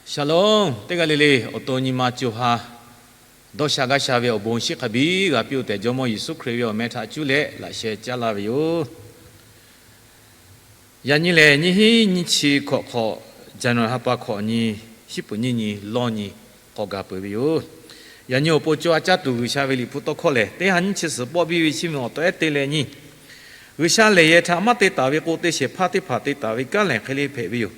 Shalom, teˇ g'aˇ le le awˬ to nyi ma co ha dawˇ sha gaˇ sha ve awˬ bon shinˉ hk'a biˇ g'a piˇ-oˆ tehꞈ, Jawˇmawˇ Yeˍsuˆ Hkriꞈ ve awˬ meh htaꞈ cuˇ leh laꞈ sheh caˉ laˇ ve yoˬ. Yaꞈ nyi lehˬ, nyiˇ hinˉ nyiˇ chi hkawꞈ hk'awꞈ, January ha pa hkawꞈ nyi, shiˉ peuˍ nyiˇ nyi lawˇ nyi k'awꞈ gaˬ peuˬ ve yoˬ. Yaꞈ nyi awˬ pon co ha caˇ tuˬ G'uiˬ sha ve Liꞈ hpu tawˇ hkawˇ lehˬ, teˇ ha nyiˇ chi suhˍ pawˆ biˇ ve chiˇ mvuh awˬ tawꞈ ehˉ te leh nyi, G'uiˬ sha lehˬ yehˬ htaꞈ maˇ te taˍ ve k'o, te shehˍ hpaˇ teˇ hpaˍ te taˍ ve kanˉ lehˬ hk'e le hpehꞈ ve yoˬ.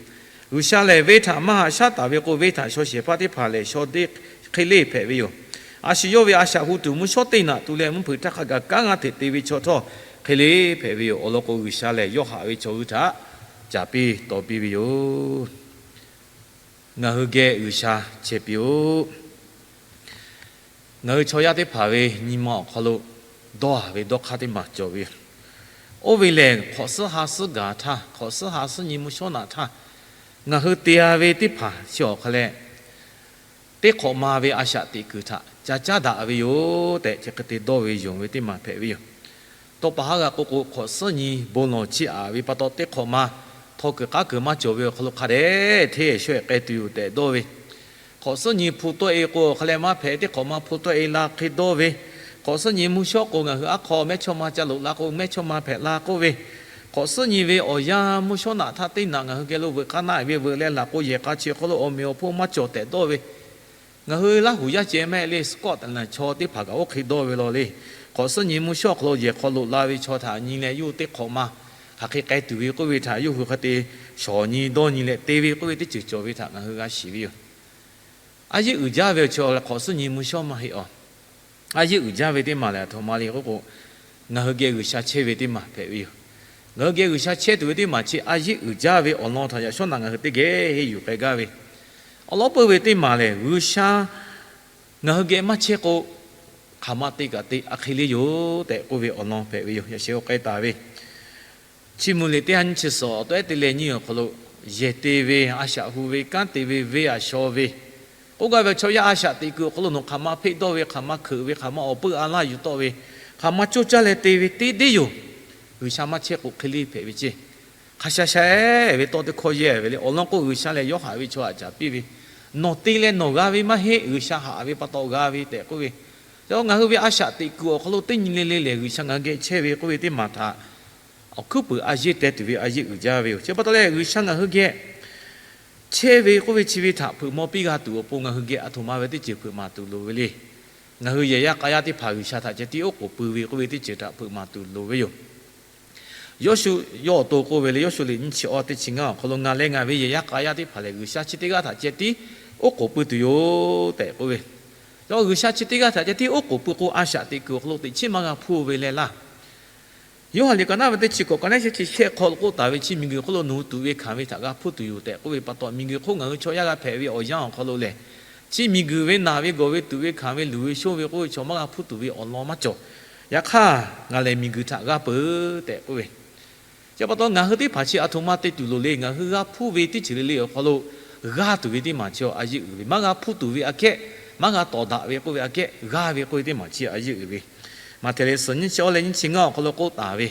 G'uiˬ sha lehˬ venˇ htaꞈ maˇ haꞈ shaˉ taˍ ve k'o, venˇ htaꞈ shaw shehˍ hpaˇ teˇ hpaˍ lehˬ shaw deˇ hk'e le hpehꞈ ve yoˬ. A shu yawˇ ve a shaꞈ hu tuˬ mvuhˇ shawˉ teˇ naꞈ tu leh, mvuhˇ hpeuꞈ htaˇ hk'a gaˬ kanˉ g'aˇ hteꞈ te ve chaw htawˇ hk'e le hpehꞈ ve yoˬ. Awˬ lawn k'o, G'uiˬ sha lehˬ yawˇ haꞈ ve chaw hui htaꞈ caˍ piˇ taw piˇ ve yoˬ. Ngaˬ hui geh G'uiˬ sha chehˇ piˇ-oˆ. Ngaˬ hui chaw yaˇ teˇ hpaˍ ve nyi ma awˬ hk'aw lo dawˇ haˍ ve dawˇ hk'aˇ teˇ maˬ cawˬ ve yoˬ. Oˇ ve lehˬ, hk'awꞈ suhˉ ha suhˉ gaˬ htaˇ, hk'awꞈ suhˉ ha suhˉ nyi mvuhˇ shawˉ naꞈ htaˇ, ngaˬ hui te-a ve teˇ hpaˍ chi awˬ hk'a leh, teˇ hk'awꞈ ma ve a shaꞈ teꞈ kuiˬ htaꞈ ca caˉ daꞈ ve yoˬ tehꞈ, chi hk'e te dawˇ ve yonˍ ve teˇ maˬ hpehꞈ ve yoˬ. Tawˇ pa haˉ g'a k'oˆ k'o, hk'awꞈ suhˉ nyi bon lawˬ chiˇ aꞈ ve pa taw, teˇ hk'awꞈ ma htaw kuiˬ k'aˉ kuiˬ maˇ cawˬ ve awˬ hk'aw lo hk'a dehꞈ hteˇ shawehꞈ k'ai tuˬ yoˬ tehꞈ dawˇ ve, hk'awꞈ suhˉ nyi hpu tawˆ-e k'o, awˬ hk'a leh maˇ hpehꞈ, teˇ hk'awꞈ ma hpu tawˆ-e la hk'e dawˇ ve, hk'awꞈ suhˉ nyi mvuhˇ shawˉ k'o, ngaˬ hui aˉ hk'aw mehˇ chawˇ ma ca loꞈ la k'o, mehˇ chawˇ ma hpehꞈ la k'oˆ ve, hk'awꞈ suhˉ nyi ve awˬ yanˇ mvuhˇ shawˉ naꞈ htaˇ teˇ naꞈ ngaˬ hui geh lo veuꞈ k'aˉ naˆ ve veuꞈ leh laˬ k'o, yehˬ k'a chi awˬ hk'aw lo awˬ meꞈ awˬ hponˇ maˇ cawˬ tehꞈ dawˇ ve, ngaˬ hui Laˇ huˍ yaˇ ceh mehˆ le Scotland chaw teˇ hpaˍ kaꞈ oˇ hk'e dawˇ ve law le. Hk'awꞈ suhˉ nyi mvuhˇ shawˉ awˬ hk'aw lo yehˬ hk'aw loꞈ la ve chaw htaꞈ nyi leh, yawˇ teˇ hk'awꞈ ma hk'aˬ hk'e k'ai tuˬ ve k'oˆ ve htaꞈ yawˇ hui hk'a te shawˍ nyi dawˇ nyi leh te ve k'oˆ ve teˇ ceuˬ cawˬ ve htaꞈ ngaˬ hui g'a shiˍ ve yoˬ. A yeˆ uiˍ jaˇ ve awˬ chi awˬ hk'awꞈ suhˉ nyi mvuhˇ shawˉ maˇ heˆ awˬ. A yeˆ uiˍ jaˇ ve teˇ maˬ lehˬ, a htoꞈ ma le k'oˆ k'o, ngaˬ hui geh G'uiˬ sha chehˇ ve teˇ maˬ hpehꞈ ve yoˬ. Ngaˬ hui geh G'uiˬ sha chehˇ tuˬ ve teˇ maˬ chi a yeˆ uiˍ jaˇ ve awˬ lawn htaꞈ yaꞈ shawˉ naꞈ ngaˬ hui teˇ geh henˇ yuˬ k'ai gaˇ ve, awˬ lawn peuˇ ve teˇ maˬ lehˬ, G'uiˬ sha ngaˬ hui geh maˇ chehˇ k'o, hk'aˬ ma te kaꞈ te a hk'e le yoˬ tehꞈ k'oˆ ve awˬ lawn hpehꞈ ve yoˬ. Yaꞈ sheh awˬ k'ai taˍ ve Chiˇ mvuh liꞈ teˇ ha nyiˇ chi suhˍ awˬ tawꞈ ehˉ te leh nyi awˬ hk'aw lo, yehˬ te ve, a shaꞈ hu ve, kanˉ te ve, venˇ aꞈ shaw ve, k'oˆ gaˇ ve chaw yaˇ a shaꞈ teꞈ kuiˬ awˬ hk'aw lo nawˬ hk'aˬ ma hpeˆ dawˇ ve, hk'aˬ ma hkeuꞈ ve, hk'aˬ ma awˬ peuˇ a laˇ yuˬ tawˆ ve, hk'aˬ ma coˇ caˇ leh te ve teˇ deˇ yoˬ. G'uiˬ sha maˇ chehˇ k'o hk'e le hpehꞈ ve ceˇ. Hk'a sha sha-e ve tawˇ teˇ hkawˇ yehˇ ve le. Awˬ lawn k'o, G'uiˬ sha lehˬ yawˇ haꞈ ve chaw htaꞈ caˍ piˇ ve, nawˬ te leh nawˬ g'a ve maˇ heˆ, G'uiˬ sha haꞈ ve pa taw g'a ve tehꞈ k'oˆ ve. Ngaˬ hui ve a shaꞈ teꞈ kuiˬ awˬ hk'aw lo teˇ nyi le le lehˬ, G'uiˬ sha ngaˬ hui geh chehˇ ve k'oˆ ve teˇ maˬ htaꞈ awˬ hkuiˉ puiˍ a yeˇ teh tuˬ ve a yeˆ uiˍ jaˇ ve yoˬ. Chi pa taw leh, G'uiˬ sha ngaˬ hui geh chehˇ ve k'oˆ ve chi ve htaꞈ hpeuꞈ maw piˇ g'a tuˬ awˬ pon ngaˬ hui geh a htoꞈ ma ve teˇ ceuˬ hpeuꞈ maˍ tuˬ loˍ ve le. Ngaˬ hui yehˬ yaˇ k'a yaˇ teˇ hpaˍ G'uiˬ sha htaꞈ ceh tiˉ oˉ k'oˍ pui ve k'oˆ ve teˇ ceuˬ htaꞈ hpeuꞈ maˍ tuˬ loˍ ve yoˬ. Yawˇshuˆ yawˇ awˬ to k'oˆ ve le, Yawˇshuˆ liꞈ nyiˇ chi awˇ teˇ chi ngaˇ awˬ hk'aw lo, ngaˬ leh ngaˬ ve yehˬ yaˇ k'a yaˇ teˇ hpaˍ lehˬ, G'uiˬ sha chi teˇ g'aˇ htaꞈ ceh tiˉ oˉ k'oˍ pui tuˬ yoˬ tehꞈ k'oˆ ve. Yawˇ G'uiˬ sha chi teˇ g'aˇ htaꞈ ceh tiˉ oˉ k'oˍ pui k'o, a shaꞈ teꞈ kuiˬ awˬ hk'aw lo teꞈ chiˉ maˇ g'a hpuˇ ve leh laˇ. Yoˇhanˬ liꞈ ka naˉ ve teˇ chi k'awꞈ ka naˉ shehˆ chi shehˆ hk'aw lo k'oˆ taˍ ve, chi miˬguiˬ hk'oˆ lo nawˬ hui tuꞈ ve hkanˍ ve htaꞈ g'a hpuˇ tuˬ yoˬ tehꞈ k'oˆ ve pa taw, miˬguiˬ hk'oˆ ngaˬ hui chaw yaˇ g'a hpehꞈ ve awˬ yanˇ awˬ hk'aw lo lehˬ, chi miˬguiˬ ve naˬ ve gawˬ ve tuꞈ ve hkanˍ ve luˬ ve shonˇ ve k'oˆ ve chaw maˇ g'a hpuˇ tuˬ ve awˬ lawn maˇ cawˬ. Yaꞈ hk'aˇ, ngaˬ lehˬ miˬguiˬ htaꞈ g'a peuˬ tehꞈ k'oˆ ve, chi pa taw ngaˬ hui teˇ hpaˍ chi a htoꞈ ma te tuˬ loˍ le. Ngaˬ hui g'a hpuˇ ve teˇ ceuˬ le le awˬ hk'aw lo g'aˇ tuˬ ve teˇ maˬ chi a yeˆ uiˍ ve, maˇ g'a hpuˇ tuˬ ve aꞈ kehˉ, maˇ g'a tawˍ daꞈ ve k'oˆ ve aꞈ kehˉ, g'aˇ ve k'oˆ ve teˇ maˬ chi a yeˆ uiˍ ve. Maꞈhtehˍ liꞈ suhˍ nyiˇ chi awˇ leh nyiˇ chi ngaˇ awˬ hk'aw lo k'oˆ taˍ ve,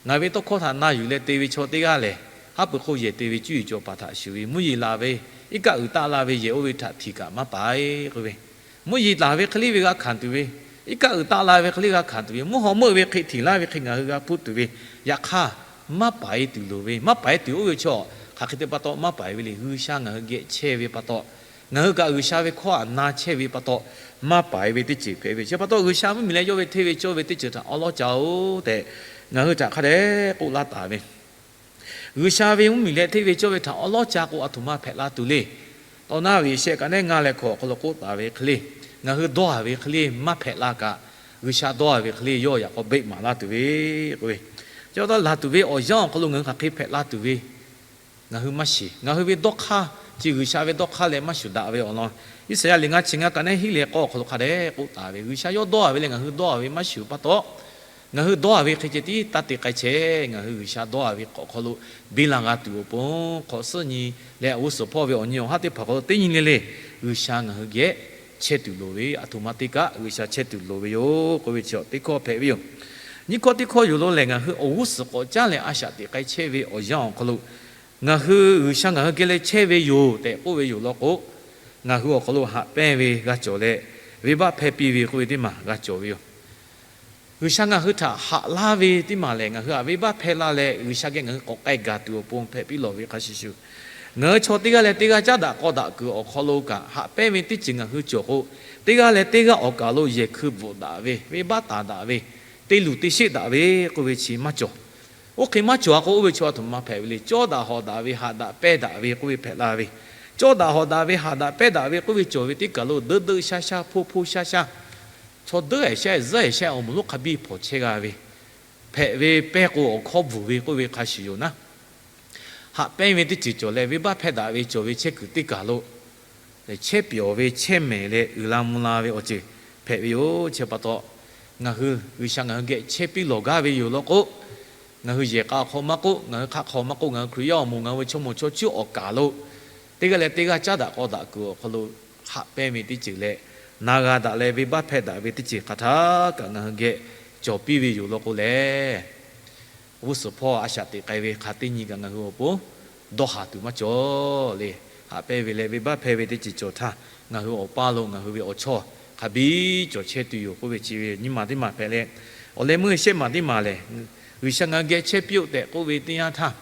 ngaˬ ve tawˇ hkawˇ htaꞈ na yuˬ leh te ve chaw teˇ g'aˇ lehˬ, haˉ pui hk'oˆ yehˬ te ve cuˇ yiˍ cawˬ paˍ htaꞈ shuˍ ve, mvuhˇ yeˬ laˬ ve, iˉ kaˆ uiˍ taˆ la ve yehˬ oˇ ve htaꞈ htiꞈ kaꞈ maˇ paiˍ k'oˆ ve, mvuhˇ yeˬ laˬ ve hk'e le ve g'a hkanˍ tuˬ ve, iˉ kaˆ uiˍ taˆ la ve hk'e le g'a hkanˍ tuˬ ve, mvuhˇ haw meuˆ ve hk'e htiꞈ laˇ ve hk'e ngaˬ hui g'a hpuˇ tuˬ ve, yaꞈ hk'aˇ maˇ paiˍ tuˬ loˍ ve, maˇ paiˍ tuˬ oˇ ve chaw hk'aˬ hk'e te pa taw maˇ paiˍ ve le. G'uiˬ sha ngaˬ hui geh chehˇ ve pa taw, ngaˬ hui kaꞈ G'uiˬ sha ve hkawˇ htaꞈ na chehˇ ve pa taw, maˇ paiˍ ve teˇ ceuˬ hpehꞈ ve. Chi pa taw G'uiˬ sha mvuhˇmiˬ leh yawˇ ve hteˇ ve cawˇ ve teˇ ceuˬ htaꞈ awˉ lawˉ ca-oˬ tehꞈ, ngaˬ hui htaꞈ hk'a dehꞈ k'oˆ laˇ taˍ ve. G'uiˬ sha ve mvuhˇmiˬ leh hteˇ ve cawˇ ve htaꞈ awˉ lawˉ ca k'o, a htoꞈ ma hpehꞈ la tuˬ le. Tawˇ naˉ ve shehˆ ka nehˉ ngaˇ leh hkawꞈ awˬ hk'aw lo k'oˆ taˍ ve hk'e le, ngaˬ hui dawˇ haˍ ve hk'e le maˇ hpehꞈ la kaꞈ, G'uiˬ sha dawˇ haˍ ve hk'e le yawˇ yaꞈ k'aw beˆ maˍ laˇ tuˬ ve k'oˆ ve, chi pa taw laˬ tuˬ ve awˬ yanˇ awˬ hk'aw lo ngaˬ hui hk'aˬ hk'e hpehꞈ la tuˬ ve, ngaˬ hui maˇ shiˍ. Ngaˬ hui ve dawˇ hk'aˇ chi G'uiˬ sha ve dawˇ hk'aˇ leh maˇ shuˍ daꞈ ve awˬ lawn, Iˉsaˍyaˆ liꞈ ngaˇ chi ngaˇ ka nehˉ hiˉ leh k'awˇ awˬ hk'aw lo hk'a dehꞈ k'oˆ taˍ ve, G'uiˬ sha yawˇ dawˇ haˍ ve leh ngaˬ hui dawˇ haˍ ve maˇ shuˍ pa taw, ngaˬ hui dawˇ haˍ ve hk'e ceh tiˉ taˇ te k'ai chehˇ. Ngaˬ hui G'uiˬ sha dawˇ haˍ ve k'awꞈ hk'aw lo biˇ la g'a tuˬ awˬ pon, hk'awꞈ suhˉ nyi leh awˬ g'uˇ suhˍ hpawˇ ve awˬ nyi awˬ haˉ teˇ hpaˍ hk'aw lo teˇ nyi le le G'uiˬ sha ngaˬ hui geh chehˇ tuˬ loˍ ve, a htoꞈ ma teˇ kaꞈ G'uiˬ sha chehˇ tuˬ loˍ ve yoˬ k'oˆ ve chi teˇ hkawˇ hpehꞈ ve yoˬ. Nyiˇ hkawˇ teˇ hkawˇ yoˬ lo lehˬ, ngaˬ hui awˬ g'uˇ suhˍ k'awꞈ caˉ leh a shaꞈ teꞈ k'ai chehˇ ve awˬ yanˇ awˬ hk'aw lo Ngaˬ hui G'uiˬsha ngaˬ hui geh leh chehˇ ve yoˬ tehꞈ k'oˆ ve yoˬ law k'o, ngaˬ hui awˬ hk'aw lo haꞈ pehnˇ ve g'a cawˬ leh, venˇbaˆ hpehˇ piˇ ve k'oˆ ve teˇ maˬ g'a cawˬ ve yoˬ. G'uiˬsha ngaˬ hui htaꞈ haꞈ laˇ ve teˇ maˬ lehˬ, ngaˬ hui htaꞈ venˇbaˆ hpehˇ laˇ leh G'uiˬsha geh ngaˬ hui k'awꞈ k'ai gaˬ tuˬ awˬ pon hpehꞈ piˇ lawˬ ve hk'a shuˍ shuˍ, ngaˬ hui chaw teˇ g'aˇ leh teˇ g'aˇ caˉ daꞈ k'aw daꞈ kuiˬ awˬ hk'aw lo kaꞈ haꞈ pehnˇ ve teˇ ceuˬ ngaˬ hui cawˬ k'o, teˇ g'aˇ leh teˇ g'aˇ awˬ kaˬ lo yehˬ hkui bvuhꞈ daꞈ ve, venˇbaˆ taˍ daꞈ ve, te luˬ te sheˆ daꞈ ve k'oˆ ve chi maˇ cawˬ. Oˇ hk'e maˇ cawˬ a k'o, oˇ ve chaw a htoꞈ ma hpehꞈ ve le. Cawˇ daꞈ hawꞈ daꞈ ve, haꞈ daꞈ pehnˇ daꞈ ve k'oˆ ve hpehꞈ la ve, cawˇ daꞈ hawꞈ daꞈ ve, haꞈ daꞈ pehnˇ daꞈ ve k'oˆ ve cawˬ ve teˇ kaˬ lo deuˆ deuˆ shaˇ shaˇ, hpoˇ hpoˇ shaˇ shaˇ, chaw deuˆ ehˍ shehˆ zuhˉ ehˍ shehˆ awˬ moˍ lonˉ hk'a biˇ hpawnˬ chehˇ g'a ve, hpehꞈ ve pehˇ k'o awˬ hkawˇ bvuhˬ ve k'oˆ ve hk'a shuˍ yoˬ naˉ, haꞈ pehnˇ ve teˇ ceuˬ cawˬ leh, venˇbaˆ hpehˇ daꞈ ve cawˬ ve chehˇ kuiˬ teˇ kaˬ lo chehˇ pyawˬ ve chehˇ mehˍ leh uiˍ la mvuh la ve awˬ ceuˬ hpehꞈ ve yoˬ. Chi pa taw, ngaˬ hui G'uiˬsha ngaˬ hui geh chehˇ piˇ lawˬ gaˇ ve yoˬ law k'o, ngaˬ hui yehˬ k'a awˬ hk'aw maˇ k'oˆ, ngaˬ hui hk'aˆ hk'aw maˇ k'oˆ, ngaˬ hui Hkriꞈ yaˇ awˬ moˍ, ngaˬ hui ve chaw mawˬ chaw chuˉ awˬ kaˬ lo teˇ g'aˇ leh teˇ g'aˇ caˉ daꞈ k'aw daꞈ kuiˬ awˬ hk'aw lo haꞈ pehnˇ ve teˇ ceuˬ leh, na g'a daꞈ leh venˇbaˆ hpehˇ daꞈ ve teˇ ceuˬ hk'aˬ htaˇ kaꞈ ngaˬ hui geh cawˬ piˇ ve yoˬ law k'o lehˬ, g'uˇ suhˍ hpawˇ a shaꞈ teꞈ k'ai ve hk'a teˇ nyi kaꞈ ngaˬ hui awˬ pon dawˇ haˍ tuˬ maˇ cawˬ le. Haꞈ pehnˇ ve leh venˇbaˆ hpehˇ ve teˇ ceuˬ cawˬ htaˇ, ngaˬ hui awˬ paˇ lo ngaˬ hui ve awˬ chawˇ hk'a biˇ cawˬ chehˇ tuˬ yoˬ k'oˆ ve chi ve nyiˇ maˬ teˇ maˬ hpehꞈ leh, awˬ leh meuˇ shehˆ maˬ teˇ maˬ lehˬ, G'uiˬsha ngaˬ hui geh chehˇ piˇ-oˆ tehꞈ k'oˆ ve teˇ yanˇ htaˇ,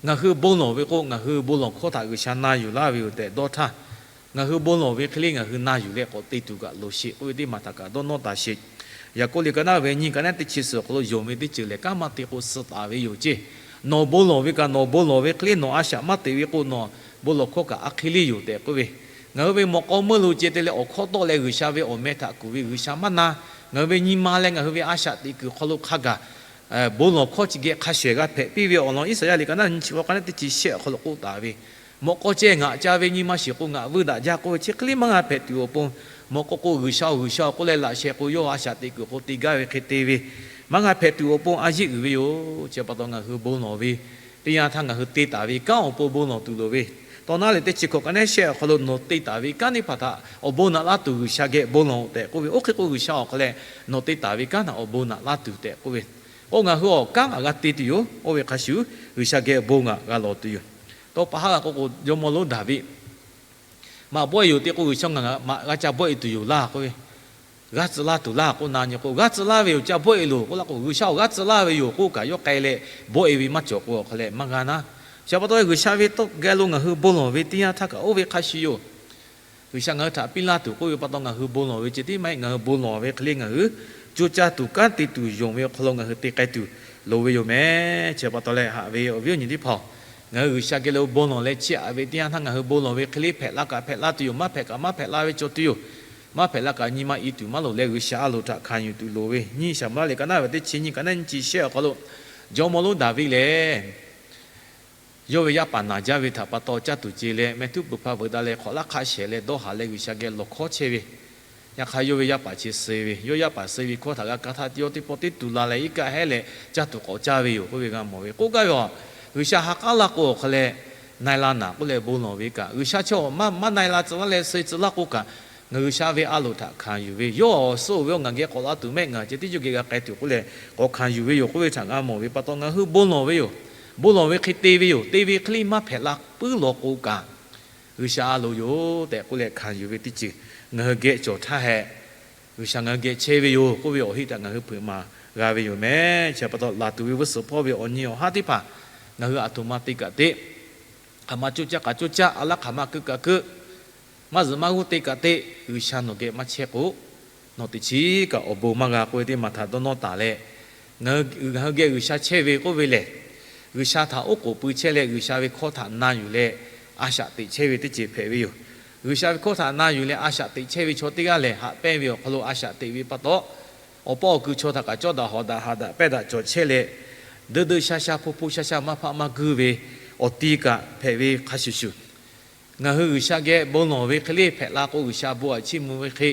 ngaˬ hui bon lawˬ ve k'o, ngaˬ hui bon lawˬ hkawˇ htaꞈ G'uiˬsha na yuˬ laˇ ve yoˬ tehꞈ dawˇ htaˇ, ngaˬ hui bon lawˬ ve hk'e le ngaˬ hui na yuˬ leh k'awꞈ te tuˬ kaꞈ loˍ sheˍ k'oˆ ve teˇ maˬ htaꞈ kaꞈ dawˇ nawˇ taˍ sheˍ. Yaˍkoˆ liꞈ ka naˉ ve nyiˇ ka naˉ teˇ chi suhˍ awˬ hk'aw lo yonˍ ve teˇ ceuˬ lehˬ, kanˉ maˇ te k'o suh taˍ ve yoˬ ceˇ. Nawˬ bon lawˬ ve kaꞈ nawˬ bon lawˬ ve hk'e le nawˬ a shaꞈ maˇ teꞈ ve k'o, nawˬ bon lawˬ hkawˇ kaꞈ a hk'e le yoˬ tehꞈ k'oˆ ve, ngaˬ hui ve mawꞈ k'aw meuˇ lo ceh te leh awˬ hkawˇ tawˆ leh G'uiˬsha ve awˬ meh htaꞈ kuˬ ve G'uiˬsha maˇ na, ngaˬ hui ve nyi ma leh ngaˬ hui ve a shaꞈ teꞈ kuiˬ hk'aw lo hk'a gaˬ bon lawˬ hkawˇ chi geh hk'a shehˍ g'a hpehꞈ piˇ ve awˬ lawn Iˉsaˍyaˆ liꞈ ka naˉ nyiˇ chi k'awˇ ka naˉ teˇ chi shehˆ awˬ hk'aw lo k'oˆ taˍ ve, mawꞈ k'aw ceh ngaˬ ca ve nyi ma shiˍ k'o ngaˬ vuiˇ daꞈ jaˇ k'oˆ ve chi hk'e le maˇ g'a hpehꞈ tuˬ awˬ pon, mawꞈ k'aw k'o G'uiˬsha-oˬ, G'uiˬsha-oˬ k'oˆ leh laꞈ sheh k'o yawˇ a shaꞈ teꞈ kuiˬ k'o te gaˇ ve hk'e te ve maˇ g'a hpehꞈ tuˬ awˬ pon a yeˆ uiˍ ve yoˬ. Chi pa taw ngaˬ hui bon lawˬ ve teˇ yanˇ htaˇ ngaˬ hui te taˍ ve kanˉ awˬ pon bon lawˬ tuˬ loˍ ve, taw naˉ leh teˇ chi hkawꞈ ka naˉ shehˆ awˬ hk'aw lo nawˬ te taˍ ve kanˉ teˇ hpaˍ htaꞈ awˬ bon naꞈ laˇ tuˬ G'uiˬsha geh bon lawˬ-oꞈ tehꞈ k'oˆ ve, oˇ hk'e k'o G'uiˬsha awˬ hk'aw leh nawˬ te taˍ ve kanˉ htaꞈ awˬ bon naꞈ laˇ tuˬ tehꞈ k'oˆ ve, k'o ngaˬ hui awˬ kanˉ maꞈ g'a te tuˬ yoˬ. Oˇ ve hk'a shuˍ G'uiˬsha geh bon ngaꞈ g'a lawˬ tuˬ yoˬ. Taw pa haˉ g'a k'o k'o, jawˇmawˇ lonˉ Daˍviˆ maꞈ bawˆ e yoˬ te k'o, G'uiˬsha ngaˬ maꞈ g'a ca bawˆ e tuˬ yoˬ laˇ k'oˆ ve, g'a tcuh laˇ tuˬ laˇ k'oˆ na nyi k'o, g'a tcuh laˇ ve yoˬ, ca bawˆ e loˬ k'oˆ laˇ k'o, G'uiˬsha-oˬ, g'a tcuh laˇ ve yoˬ k'oˆ kaꞈ yawˇ k'ai leh bawˆ e ve maˇ cawˬ k'o awˬ hk'aw leh maˇ g'a naˉ. Chi pa taw g'uiˬsha ve tawˇ geh lo ngaˬ hui bon lawˬ ve teˇ yanˇ htaˇ kaꞈ oˇ ve hk'a shuˍ yoˬ. G'uiˬsha ngaˬ hui htaꞈ piˇ laˇ tuˬ k'oˆ ve pa taw, ngaˬ hui bon lawˬ ve ceh tiˉ maˇ heˆ. Ngaˬ hui bon lawˬ ve hk'e le ngaˬ hui coˇ caˇ tuˬ, kanˉ te tuˬ, yonˍ ve awˬ hk'aw lo ngaˬ hui te k'ai tuˬ loˍ ve yoˬ meh. Chi pa taw leh haꞈ ve awˬ viˉ awˬ nyi teˇ hpaˍ-oˬ, ngaˬ hui g'uiˬsha geh lo bon lawˬ leh chiˇ aꞈ ve teˇ yanˇ htaˇ, ngaˬ hui bon lawˬ ve hk'e le hpehꞈ la kaꞈ hpehꞈ la tuˬ yoˬ, maˇ hpehꞈ kaꞈ maˇ hpehꞈ la ve cawˬ tuˬ yoˬ. Maˇ hpehꞈ la kaꞈ nyi ma i tuˬ maˇ loˍ leh, G'uiˬsha a loˍ htaꞈ hkanˍ yuˬ tuˬ loˍ ve, nyiˇ Saˍmo-eˍlaˆ liꞈ ka naˉ ve teˇ chi nyiˇ ka naˉ nyi chi shehˆ awˬ hk'aw lo, jawˇmawˇ lonˉ Daˍviˆ lehˬ, yawˇ ve yaˇ paˍ naˬ jaˇ ve htaꞈ pa taw, caˇ tuˬ ce leh mehˆ htuˉ peuˬ hpaˇ veuꞈ daꞈ leh hk'awꞈ laˇ hk'aˆ shehˍ leh dawˇ haˍ leh G'uiˬsha geh lawˬ hkawˇ chehˇ ve. Yaꞈ hk'aˇ yawˇ ve yaˇ paˍ chi suh ve, yawˇ yaˇ paˍ suh ve hkawˇ htaꞈ g'a ka htaˇ, yawˇ teˇ pawˆ teˇ tuˬ la leh iˉ kaˆ hehˉ leh caˇ tuˬ k'awꞈ caˇ ve yoˬ k'oˆ ve g'a mawˬ ve. K'oˆ gaˇ ve a, G'uiˬsha ha k'aˉ laˇ k'o awˬ hk'aw leh na-e la naˍ k'oˆ leh bon lawˬ ve kaꞈ, G'uiˬsha chaw maˇ na-e la tcuh laˇ leh suh tcuh laˇ k'o kaꞈ, ngaˬ G'uiˬsha ve a loˍ htaꞈ hkanˍ yuˬ ve, yawˇ awˬ suhˉ oˬ ve ngaˬ geh k'awꞈ la tuˬ mehˆ, ngaˬ ceh tiˉ yawˇ geh g'a k'ai tuˬ k'oˆ leh k'awꞈ hkanˍ yuˬ ve yoˬ k'oˆ ve htaꞈ g'a mawˬ ve pa taw, ngaˬ hui bon lawˬ ve yoˬ. Bon lawˬ ve hk'e te ve yoˬ. Te ve hk'e le maˇ hpehꞈ la puiˉ law k'o kaꞈ, G'uiˬsha a loˍ yoˬ tehꞈ k'oˆ leh hkanˍ yuˬ ve teˇ ceuˬ ngaˬ hui geh cawˬ htaˇ hehꞈ, G'uiˬsha ngaˬ hui geh chehˇ ve yoˬ k'oˆ ve awˬ heˆ htaꞈ ngaˬ hui hpeuꞈ maˍ g'a ve yoˬ meh. Chi pa taw, laˬ tuˬ ve g'uˇ suhˍ hpawˇ ve awˬ nyi awˬ haˉ teˇ hpaˍ ngaˬ hui aˬ htoꞈ ma te kaꞈ te, hk'aˬ ma coˇ caˇ kaꞈ coˇ caˇ, a laˇ hk'aˬ ma keu kaꞈ keu, maˇ zuhꞈ maˇ g'uˇ te kaꞈ te, G'uiˬsha nawˬ geh maˇ chehˇ k'o, nawˬ teꞈ chiˉ kaꞈ awˬ bon maˇ g'a k'oˆ ve teˇ maˬ htaꞈ dawˇ nawˇ taˍ leh, ngaˬ hui geh G'uiˬsha chehˇ ve k'oˆ ve lehˬ, G'uiˬsha htaꞈ oˉ k'oˍ pui chehˇ leh G'uiˬsha ve hkawˇ htaꞈ na yuˬ leh a shaꞈ teꞈ chehˇ ve teˇ ceuˬ hpehꞈ ve yoˬ. G'uiˬsha ve hkawˇ htaꞈ na yuˬ leh a shaꞈ teꞈ chehˇ ve chaw teˇ g'aˇ lehˬ, haꞈ pehnˇ ve awˬ hk'aw lo a shaꞈ teꞈ ve pa taw, awˬ paw awˬ kuiˬ chaw htaꞈ kaꞈ cawˇ daꞈ hawꞈ daꞈ haꞈ daꞈ pehnˇ daꞈ cawˬ chehˇ leh, deuˆ deuˆ shaˇ shaˇ hpoˇ hpoˇ shaˇ shaˇ maˇ hpaˆ maˇ guiˇ ve awˬ ti kaꞈ hpehꞈ ve hk'a shuˍ shuˍ, ngaˬ hui G'uiˬsha geh bon lawˬ ve hk'e le hpehꞈ la k'o, G'uiˬsha bon aꞈ chiˇ mvuh ve hk'e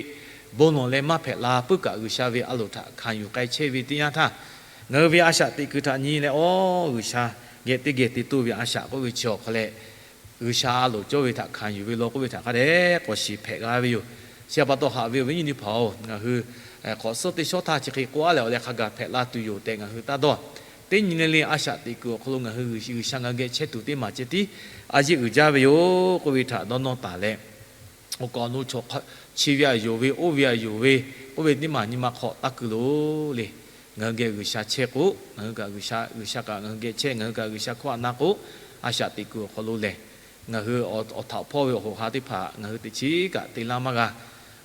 bon lawˬ leh maˇ hpehꞈ la puiˉ kaꞈ, G'uiˬsha ve a loˍ htaꞈ hkanˍ yuˬ k'ai chehˇ ve teˇ yanˇ htaˇ, ngaˬ hui ve a shaꞈ teꞈ kuiˬ htaꞈ nyi leh, awˬ, G'uiˬsha geh teˇ geh te toˇ ve a shaꞈ k'oˆ ve chi awˬ hk'aw leh, G'uiˬsha a loˍ cawˇ ve htaꞈ hkanˍ yuˬ ve law k'oˆ ve htaꞈ hk'a dehꞈ k'awꞈ shiˍ hpehꞈ g'a ve yoˬ. Chi pa taw haꞈ ve awˬ viˉ nyi teˇ hpaˍ-oˬ, ngaˬ hui hk'awꞈ suhˉ teˇ shawˉ htaˇ chi hk'e k'oˆ a leh awˬ leh hk'a gaˬ hpehꞈ la tuˬ yoˬ tehꞈ ngaˬ hui taˇ dawˇ Teˇ nyi le le a shaꞈ teꞈ kuiˬ awˬ hk'aw lo ngaˬ hui G'uiˬsha ngaˬ hui geh chehˇ tuˬ teˇ maˬ ceh tiˉ a yeˇ uiˍ jaˇ ve yoˬ k'oˆ ve htaꞈ dawˇ nawˇ taˍ leh, awˬ kaˍ awˬ nu chaw hk'a, chi ve aˬ yonˍ ve, oˇ ve aˬ yonˍ ve, k'oˆ ve teˇ maˬ nyi ma hk'aw taˇ keu loˬ le. Ngaˬ hui geh G'uiˬsha chehˇ k'o, ngaˬ hui kaꞈ G'uiˬsha, G'uiˬsha kaꞈ ngaˬ hui geh chehˇ, ngaˬ hui kaꞈ G'uiˬsha hkawˇ a na k'o, a shaꞈ teꞈ kuiˬ awˬ hk'aw lo lehˬ, ngaˬ hui awˬ htaꞈ hpawˇ ve awˬ hoꞈ ha teˇ hpaˍ ngaˬ hui teꞈ chiˉ kaꞈ te laˇ maˇ g'a.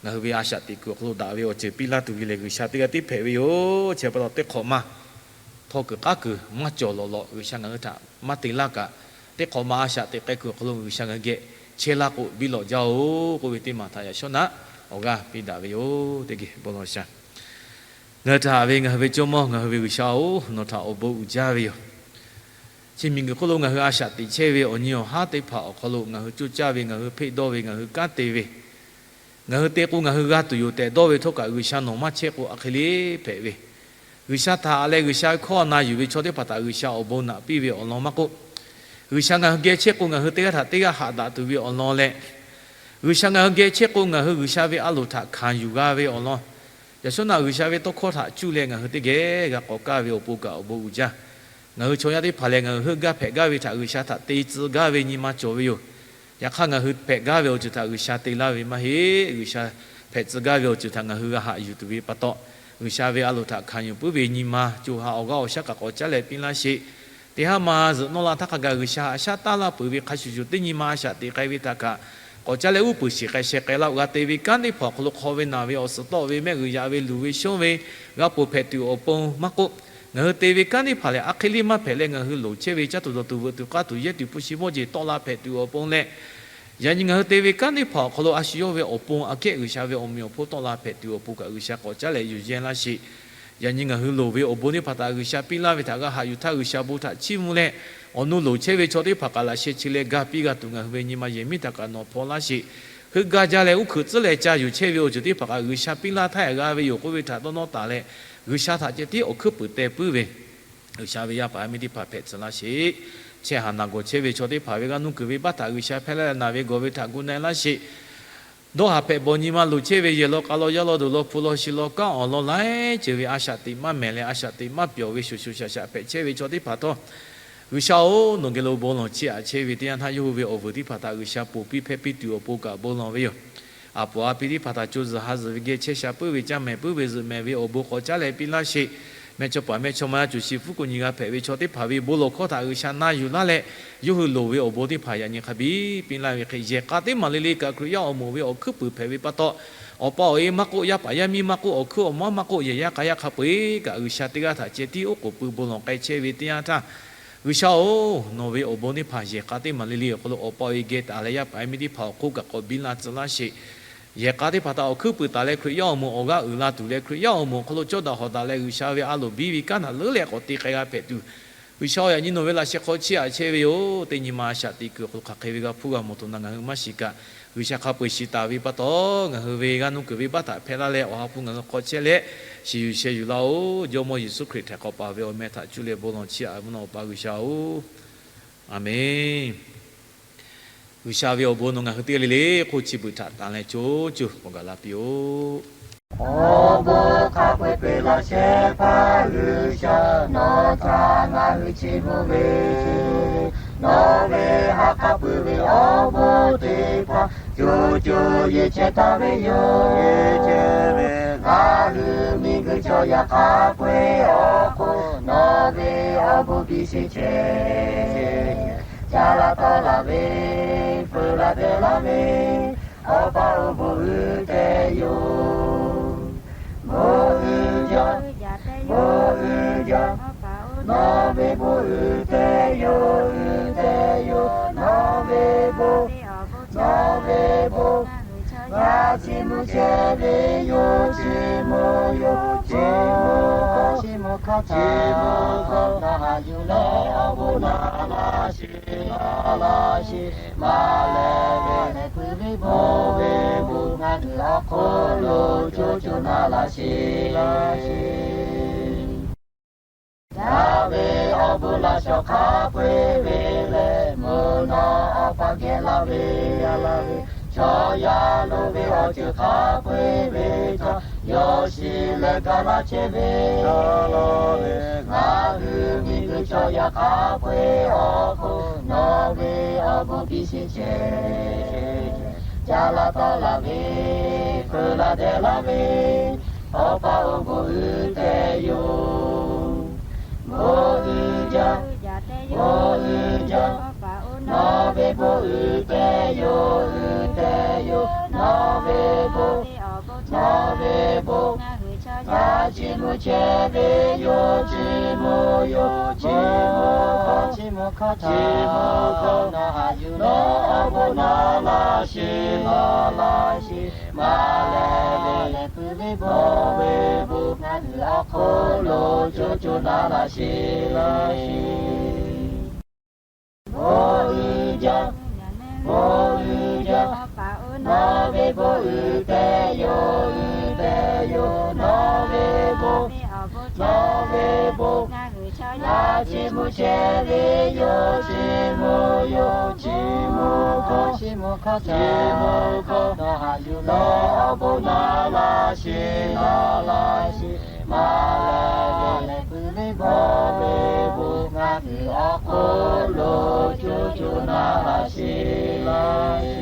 Ngaˬ hui ve a shaꞈ teꞈ kuiˬ awˬ hk'aw lo daꞈ ve awˬ ceuˬ piˇ laˇ tuˬ ve lehˬ, G'uiˬsha teˇ g'aˇ tiˉ hpehꞈ ve yoˬ. Chi pa taw teˇ hk'awꞈ ma htawˇ kuiˬ k'aˉ kuiˬ maˇ cawˬ lawꞈ lawꞈ G'uiˬsha ngaˬ hui htaꞈ maˇ te laˇ kaꞈ, teˇ hk'awꞈ ma a shaꞈ teꞈ k'ai kuiˬ awˬ hk'aw lo G'uiˬsha ngaˬ hui geh chehˇ laˇ k'o biˇ lawꞈ jaˇ oˬ k'oˆ ve teˇ maˬ htaꞈ yaꞈ shawˉ naˆ awˬ g'aˇ piˇ daꞈ ve yoˬ. Teˇ geh bon lawˬ shaˍ. Ngaˬ hui htaꞈ haꞈ ve ngaˬ hui ve Jawˇmawˇ ngaˬ hui ve G'uiˬsha oˬ, nawˬ htaꞈ awˬ bon uiˍ jaˇ ve yoˬ. Chi miˬguiˬ hk'oˆ lo ngaˬ hui a shaꞈ teꞈ chehˇ ve awˬ nyi awˬ haˉ teˇ hpaˍ awˬ hk'aw lo ngaˬ hui coˇ caˇ ve, ngaˬ hui hpeˆ dawˇ ve, ngaˬ hui kanˉ te ve, ngaˬ hui te k'o ngaˬ hui g'a tuˬ yoˬ tehꞈ dawˇ ve htawˇ kaꞈ G'uiˬsha nawˬ maˇ chehˇ k'o a hk'e le hpehꞈ ve. G'uiˬsha htaꞈ leh G'uiˬsha ve hkawˇ na yuˬ ve chaw teˇ hpaˍ htaꞈ G'uiˬsha awˬ bon naꞈ piˇ ve awˬ lawn maˇ k'oˆ, G'uiˬsha ngaˬ hui geh chehˇ k'o ngaˬ hui teˇ g'aˇ htaꞈ teˇ g'aˇ haꞈ daꞈ tuˬ ve awˬ lawn leh, G'uiˬsha ngaˬ hui geh chehˇ k'o ngaˬ hui G'uiˬsha ve a loˍ htaꞈ hkanˍ yuˬ g'a ve awˬ lawn, yaꞈ shawˉ naˆ G'uiˬsha ve tawˇ hkawˇ htaꞈ cuˇ leh ngaˬ hui teˇ geh g'a k'awꞈ kaˇ ve awˬ pon kaꞈ awˬ bon uiˍ jaˇ. Ngaˬ hui chaw yaˇ teˇ hpaˍ lehˬ, ngaˬ hui heuˆ gaˇ hpehꞈ gaˇ ve htaꞈ G'uiˬsha htaꞈ te tcuh gaˇ ve nyi ma cawˬ ve yoˬ. Yaꞈ hk'aˇ, ngaˬ hui hpehꞈ gaˇ ve awˬ ceuˬ htaꞈ G'uiˬsha te laˇ ve maˇ heˆ. G'uiˬsha hpehꞈ tcuh gaˇ ve awˬ ceuˬ htaꞈ ngaˬ hui g'a haꞈ yuˬ tuˬ ve pa taw, G'uiˬsha ve a loˍ htaꞈ hkanˍ yuˬ puiˉ ve nyi ma co ha awˬ g'aˇ awˬ shaˉ kaꞈ k'awꞈ caˉ leh piˇ laˇ sheˍ. Teˇ haˉ ma zuhꞈ nawˇ la htaˇ hk'a gaˬ G'uiˬsha haꞈ shaˉ taˉ laˇ peuˬ ve hk'a shuˍ shuˍ teˇ nyi ma a shaꞈ teꞈ k'ai ve htaꞈ kaꞈ k'awꞈ caˉ leh uˉ peunˍ shiˍ k'ai sheh k'ai laˇ-oˬ. G'a te ve kanˉ teˇ hpaˍ awˬ hk'aw lo hk'aw ve naˬ ve awˬ suhˍ tawˆ ve mehˆ g'uiˬ yaꞈ ve luˬ ve shonˇ ve g'a ponˬ hpehꞈ tuˬ awˬ pon maˇ k'oˆ, ngaˬ hui te ve kanˉ teˇ hpaˍ lehˬ a hk'e le maˇ hpehꞈ leh ngaˬ hui loˍ chehˇ ve caˇ tuˬ dawˬ tuˬ veuꞈ tuˬ k'aˇ tuˬ yehˇ tuˬ hpu shi mawˇ jeˬ tawˆ la hpehꞈ tuˬ awˬ pon leh, yaꞈ nyi ngaˬ hui te ve kanˉ teˇ hpaˍ awˬ hk'aw lo a shu yawˇ ve awˬ pon aꞈ kehˉ G'uiˬsha ve awˬ meꞈ awˬ hponˇ tawˆ la hpehꞈ tuˬ awˬ pon kaꞈ G'uiˬsha k'awꞈ caˉ leh yuˬ yehˇ laˇ sheˍ. Yaꞈ nyi ngaˬ hui loˍ ve awˬ bon teˇ hpaˍ htaꞈ G'uiˬsha piˇ laˇ ve htaꞈ g'a haꞈ yuˬ htaˇ G'uiˬsha bon htaꞈ chiˇ mvuh leh, awˬ nu loˍ chehˇ ve chaw teˇ hpaˍ kaꞈ laꞈ sheh chi leh ga piˇ g'a tuˬ ngaˬ hui ve nyi ma yehˬ miˉ htaꞈ kaꞈ nawˬ hpaw laˇ sheˍ. Heuˆ gaˇ jaˇ leh uˉ hkeuꞈ tcuhˉ leh ca yuˬ chehˇ ve awˬ ceuˬ teˇ hpaˍ kaꞈ G'uiˬsha piˇ laˇ htaˇ g'a ve yoˬ k'oˆ ve htaꞈ dawˇ nawˇ taˍ leh, G'uiˬsha htaꞈ ceh tiˉ awˬ hkuiˉ puiˍ teh puiˉ ve G'uiˬsha ve yaˇ paˍ yaˇ miˇ teˇ hpaˍ hpehꞈ tcuh laˇ sheˍ. Chehˇ haˍ naˬ gawˬ chehˇ ve chaw teˇ hpaˍ ve g'aˇ nuˇ kuiˬ ve baˆ htaꞈ G'uiˬsha hpehˇ laˇ leh naˬ ve gawˬ ve htaꞈ gu na-e laˇ sheˍ. Dawˇ haˍ hpehꞈ bawˬ nyi ma loˍ chehˇ ve yehˬ law k'a law yaˇ law duˬ law hpu law shi law kanˉ awˬ lawn laiˉ ceuˬ ve a shaꞈ teꞈ maˇ mehˍ leh a shaꞈ teꞈ maˇ pyawˬ ve shuˍ shuˍ shaˍ shaꞈ hpehꞈ chehˇ ve chaw teˇ hpaˍ htawˇ, G'uiˬsha-oˬ, nawˬ geh lo bon lawˬ chiˇ aꞈ chehˇ ve teˇ yanˇ htaˇ yawˇ hui ve awˬ vuiˬ teˇ hpaˍ htaꞈ G'uiˬsha ponˬ piˇ hpehˇ piˇ tuˬ awˬ pon kaꞈ bon lawˬ ve yoˬ. Aˬ poˍ a pi teˇ hpaˍ htaꞈ co zuhˬ ha zuhˬ ve geh chehˇ sha puiˉ ve caˇ mehˍ puiˉ ve zuhꞈ mehˍ ve awˬ bon k'awꞈ caˉ leh piˇ laˇ sheˍ. Mehˆ chawˇ paˍ mehˆ chawˇ ma yaˇ cuˬ shi fuˉ kuˬ nyi g'a hpehꞈ ve chaw teˇ hpaˍ ve bon lawˬ hkawˇ htaꞈ G'uiˬsha na yuˬ laˇ leh, yawˇ hui loˍ ve awˬ bon teˇ hpaˍ yaꞈ nyi hk'a biˇ piˇ laˇ ve hk'e, yehˬ k'a teˇ maˬ le le kaꞈ Hkriꞈ yaˇ awˬ moˍ ve awˬ hkuiˉ puiˍ hpehꞈ ve pa taw, awˬ pa awˬ e maˇ k'oˆ, yaˇ paˍ yaˇ miˇ maˇ k'oˆ, awˬ hkuiˉ awˬ maˉ maˇ k'oˆ, yehˬ yaˇ k'a yaˇ hk'a peu-eˬ kaꞈ G'uiˬsha teˇ g'aˇ htaꞈ ceh tiˉ oˉ k'oˍ pui bon lawˬ k'ai chehˇ ve teˇ yanˇ htaˇ, G'uiˬsha-oˬ, nawˬ ve awˬ bon teˇ hpaˍ yehˬ k'a teˇ maˬ le le awˬ hk'aw lo awˬ pa awˬ e geh taˍ leh yaˇ paˍ yaˇ miˇ teˇ hpaˍ awˬ hk'oˆ kaꞈ k'awꞈ biˇ laˇ tcuh laˇ sheˍ. Yehˬ k'a teˇ hpaˍ htaꞈ awˬ hkuiˉ puiˍ taˍ leh Hkriꞈ yaˇ awˬ moˍ awˬ g'aˇ uiˍ la tuˬ leh Hkriꞈ yaˇ awˬ moˍ awˬ hk'aw lo cawˇ daꞈ hawˍ daꞈ leh G'uiˬsha ve a loˍ biˇ ve kanˉ htaꞈ leuˉ leh k'awꞈ te k'ai g'a hpehꞈ tuˬ, G'uiˬsha-oˬ, yaꞈ nyi nawˬ ve laꞈ sheh hk'aw chiˇ aꞈ chehˇ ve yoˬ. Teˇ nyi ma a shaꞈ teꞈ kuiˬ awˬ hk'aw lo hk'aˬ hk'e ve g'a hpuˇ g'a mawˬ tuˬ na ngaˬ hui maˇ shiˍ kaꞈ, G'uiˬsha hk'a peu-eˬ shiˍ taˍ ve pa taw, ngaˬ hui ve g'aˇ nuˇ kuiˬ ve baˆ htaꞈ hpehˇ laˇ leh awˬ ha hpu ngaˬ hui hk'aw chehˇ leh shiˍ yuˬ sheh yuˬ laˇ-oˬ. Jawˇmawˇ Yeˍsuˆ Hkriꞈ htaiˍ hk'awꞈ paˍ ve awˬ meh htaꞈ cuˇ leh bon lawˬ chiˇ aꞈ mvuhˇ naw Awˬ pa G'uiˬsha-oˬ, Aˍmenˇ. G'uiˬsha ve awˬ bon nawˬ ngaˬ hui teˇ g'aˇ le le hk'oˆ chi beuꞈ htaꞈ tanˍ leh co co k'awꞈ gaˬ la piˇ-oˆ. Awˬ bon hk'a peu-eˬ peuˬ laˇ shehˍ hpaˇ G'uiˬsha, nawˬ htaꞈ ngaˬ hui chiˇ mvuh ve, nawˬ ve ha k'aˉ puiˉ ve awˬ bon teˇ hpaˍ co co yeˬ chehˇ taˍ ve yoˬ. Ngaˬ hui miˬguiˬ chaw yaˇ hk'a peu-eˬ awˬ hk'oˆ nawˬ ve awˬ bon biˇ sheˍ chehˇ. Ca la tawˆ la ve, peuˬ la deh laˇ ve, Awˬ pa-oˬ, bon uiˍ teh yoˬ. Bon uiˍ jaˇ, bon uiˍ jaˇ. Nawˬ ve bon uiˍ teh yoˬ, uiˍ teh yoˬ. Nawˬ ve bon, nawˬ ve bon, ngaˬ chiˇ mvuh chehˇ ve yoˬ, chiˇ mvuh yoˬ, chiˇ mvuh hkawˇ, chiˇ mvuh hkawˇ, chiˇ mvuh hkawˇ. Ngaˬ haꞈ yuˬ leh awˬ bon naꞈ laˇ sheˍ, naꞈ laˇ sheˍ. Maˍ lehˬ ve, lehˬ puiˍ ve bon, ve bon ngaˬ hui awˬ hk'oˆ lo co co naꞈ laˇ sheˍ, laˇ sheˍ. Yaˇ ve awˬ bon laˇ shawˍ hk'a peu-eˬ ve lehˬ, mvuhˇ naw Awˬ pa geh laˇ ve, laˇ ve, Chaw yaˇ lo ve awˬ ceuˬ hk'a peu-eˬ ve htaꞈ yawˇ shiˍ leh ga laˇ chehˇ ve, ngaˬ hui miˬguiˬ chaw yaˇ hk'a peu-eˬ awˬ hk'oˆ nawˬ ve awˬ bon piˇ sheˍ chehˇ. Ca laˇ taˍ laˇ ve, hpeuꞈ laˇ dehꞈ laˇ ve, Awˬ pa-oˬ, bon uiˍ tehꞈ yoˬ. Bon uiˍ jaˇ, bon uiˍ jaˇ. Nawˬ ve bon uiˍ tehꞈ yoˬ, uiˍ tehꞈ yoˬ. Nawˬ ve bon, nawˬ ve bon, ngaˬ chi mvuhˇ chehˇ ve yoˬ. Chi mvuhˇ yoˬ, chi mvuhˇ hkawˇ, chi mvuhˇ hkawˇ, chi mvuhˇ hkawˇ, nawˬ haꞈ yuˬ leh awˬ bon naˍ laˇ sheˍ, naˍ laˇ sheˍ. Maˍ leh leh leh pui ve bon, ve bon ngaˬ hui awˬ hk'oˆ lo co co naˍ laˇ sheˍ, laˇ sheˍ. Bon uiˍ jaˇ, bon uiˍ jaˇ. Nawˬ ve bon uiˍ tehꞈ yoˬ, uiˍ tehꞈ yoˬ. Nawˬ ve bon, nawˬ ve bon, ngaˬ chi mvuhˇ chehˇ ve yoˬ. Chi mvuhˇ yoˬ, chi mvuhˇ hkawˇ, chi mvuhˇ hkawˇ, chi mvuhˇ hkawˇ, nawˬ haꞈ yuˬ leh awˬ bon naˍ laˇ sheˍ, naˍ laˇ sheˍ. Maˍ leh leh pui ve bon, ve bon ngaˬ hui awˬ hk'oˆ lo co co naˍ laˇ sheˍ, laˇ sheˍ.